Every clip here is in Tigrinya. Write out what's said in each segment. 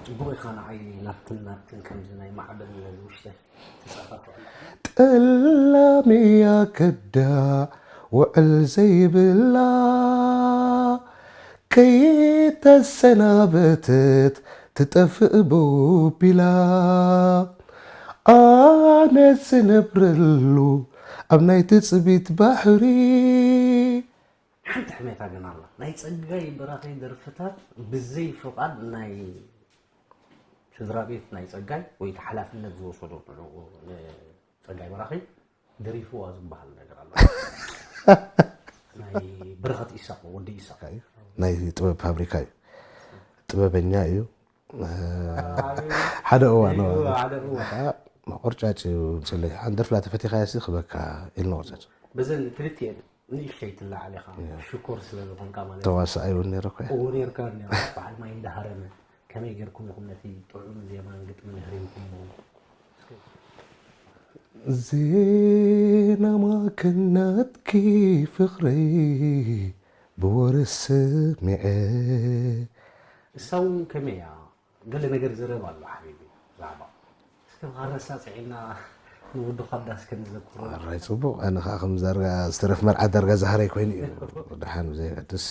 ጽቡቕ ኢኻ። ንዓይ ናብትን ናብትን ከምዚ ናይ ማዕበል ውሽጢ ተጻፋፍዕ። ጠላምያ ከዳ ውዕል ዘይብላ ከይተሰናበተት ትጠፍእ ቦቢላ ኣነ ዝነብረሉ ኣብ ናይ ትጽቢት ባሕሪ ሓንቲ ሕሜታ ግን ኣላ። ናይ ጸጋይ በራኺ ደርፍታት ብዘይ ፍቓድ ናይ ስድራ ቤት ናይ ጸጋይ ወይ እቲ ሓላፍነት ዝወሰዶ ንዕኡ ንጸጋይ በራኺ ደሪፍዋ ዝበሃል ነገር ኣሎ። ናይ በረኸት ኢሳቕ ወዲ ኢሳቕ ናይ ጥበብ ፋብሪካ እዩ። ጥበበኛ እዩ። ሓደ እዋን ሓደ እዋን መቆርጫጭ እዩ። ስለ ሓንደር ፍላ ተፈቲኻ ያሲ ክበካ ኢልና ቆርጫጭ በዘን ክልቲኤን ንእሽተይ ትለዓል ኢኻ ሽኮር ስለ ዝኾንካ ማለት እዩ። ተዋሳኣይ እውን ነይረ እኮ። እዎ ነርካ ነርካ በዓል ማይ እንዳሃረመ ከመይ ጌርኩም ኢኹም ነቲ ጥዑም ዜማን ግጥምን ኣህሪምኩሞ? ዜና ማክነትኪ ፍቕረይ ብወረ ሰሚዐ እሳ እውን ከመይ እያ ገለ ነገር ዘረብ ኣሎ ሓቢቢ ዛዕባ እስከ ብኻረሳ ፅዒና ንወዲ ኳዳ እስከ ንዘክሮ ራይ ፅቡቕ። ኣነ ከዓ ከም ዳርጋ ዝተረፍ መርዓት ዳርጋ ዝሃረይ ኮይኑ እዩ። ደሓን ብዘይ ዕድስ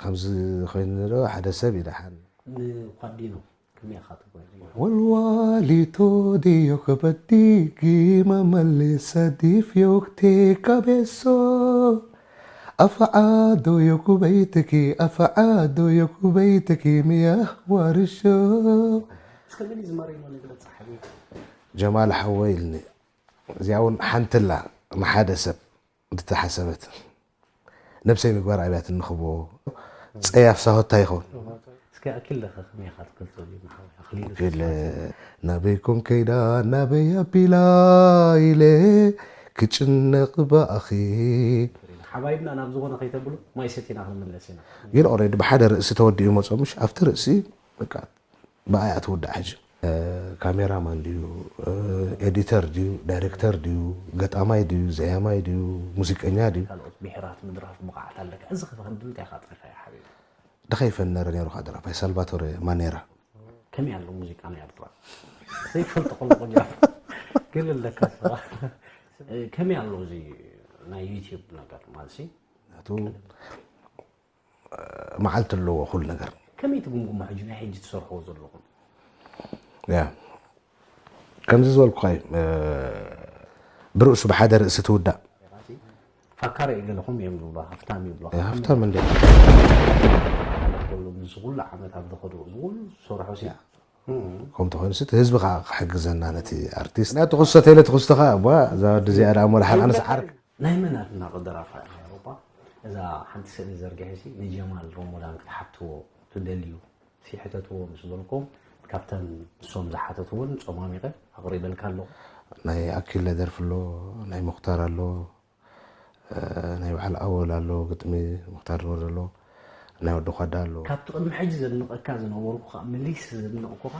ከምዚ ኮይኑ ዶ ሓደ ሰብ እዩ ደሓን ንኳዲኖ ከመይ ኢኻ ትጓዲኖ ወልዋሊቶ ዲዮ ከበዲ ጊማ መሌሳ ዲፍ ዮክቴ ካቤሶ ኣፈዓዶ ዮኩበይትኪ ኣፈዓዶ ዮኩበይትኪ ሚያ ዋርሾ እስከ መን እዩ ዝማረይኖ ንግለፅ ሓቢቢ ጀማል ሓወይ ኢልኒ። እዚኣ እውን ሓንትላ ንሓደ ሰብ ዝተሓሰበት ነብሰይ ምግባር ኣብያት እንኽቦ ፀያፍ ሳሆታ ይኸውን። እስከ ኣኪል ለኸ ከመይ ኢኻ ትገልፀሉ ንሓወይ ኣኽሊሉ ግን ናበይኩም ከይዳ ናበይ ኣቢላ ኢለ ክጭነቕ ብኣኺ ሓባይብና ናብ ዝኾነ ከይተብሉ ማይ ሰቲና ክንምለስ ኢና ግን ኦሬዲ ብሓደ ርእሲ ተወዲኡ መፆ ምሽ ኣብቲ ርእሲ በቃ ብኣይ ኣትውዳእ ሕጂ ካሜራማን ድዩ ኤዲተር ድዩ ዳይሬክተር ድዩ ገጣማይ ድዩ ዘያማይ ድዩ ሙዚቀኛ ድዩ ካልኦት ብሔራት ምድራፍ ብቕዓት ኣለካ እዚ ኸ ክንዲ እንታይ ኢኻ ኣጥሪኻ እዩ ሓቢቢ ድኸይፈን ነረ ነይሩ ካ ደራፋይ ሳልቫቶረ ማኔራ ከመይ ኣሎ ሙዚቃ ናይ ኤርትራ ዘይፈልጦ ከለኹ ጃ ግን ኣለካ ስራ ከመይ ኣሎ እዚ ናይ ዩቲዩብ ነገር ማለት ናቱ መዓልቲ ኣለዎ ኩሉ ነገር ከመይ ትግምግሞ ሕጂ ናይ ሕጂ ትሰርሕዎ ዘለኹም ያ ከምዚ ዝበልኩኻ እዩ ብርእሱ ብሓደ ርእሲ ትውዳእ ፋካረ ይገለኹም እዮም ዝብሎ ሃፍታም ይብሎ ሃፍታም እንደ ከሉ ምስ ኩሉ ዓመት ኣብ ዝኸዱ ዝኹሉ ዝሰርሖ ሲ ከምኡ ተኾይኑ እቲ ህዝቢ ከዓ ክሕግዘና ነቲ ኣርቲስት ናይ ትኽስቶ ተይለ ትኽስቶ ከዓ እባ እዛ ወዲ እዚኣ ደኣ ሞላ ሓንኣነስ ዓርክ ናይ መን ኣድናቂ ደራፋ ኢኻ ኤሮጳ እዛ ሓንቲ ስእሊ ዘርጊሐ ሲ ንጀማል ሮሞዳን ክትሓትዎ ትደልዩ ሲሕተትዎ ምስ በልኩም ካብተን እሶም ዝሓተት እውን ጾማሚቐ ኣቕሪበልካ ኣለኹ ናይ ኣኪለ ደርፊ ኣሎ ናይ ሙክታር ኣሎ ናይ በዓል ኣወል ኣሎ ግጥሚ ሙክታር ድወር ዘሎ ናይ ወዲ ኳዳ ኣሎ ካብቲ ቅድሚ ሕጂ ዘድንቐካ ዝነበርኩ ከዓ መሊስ ዘድንቕኩኻ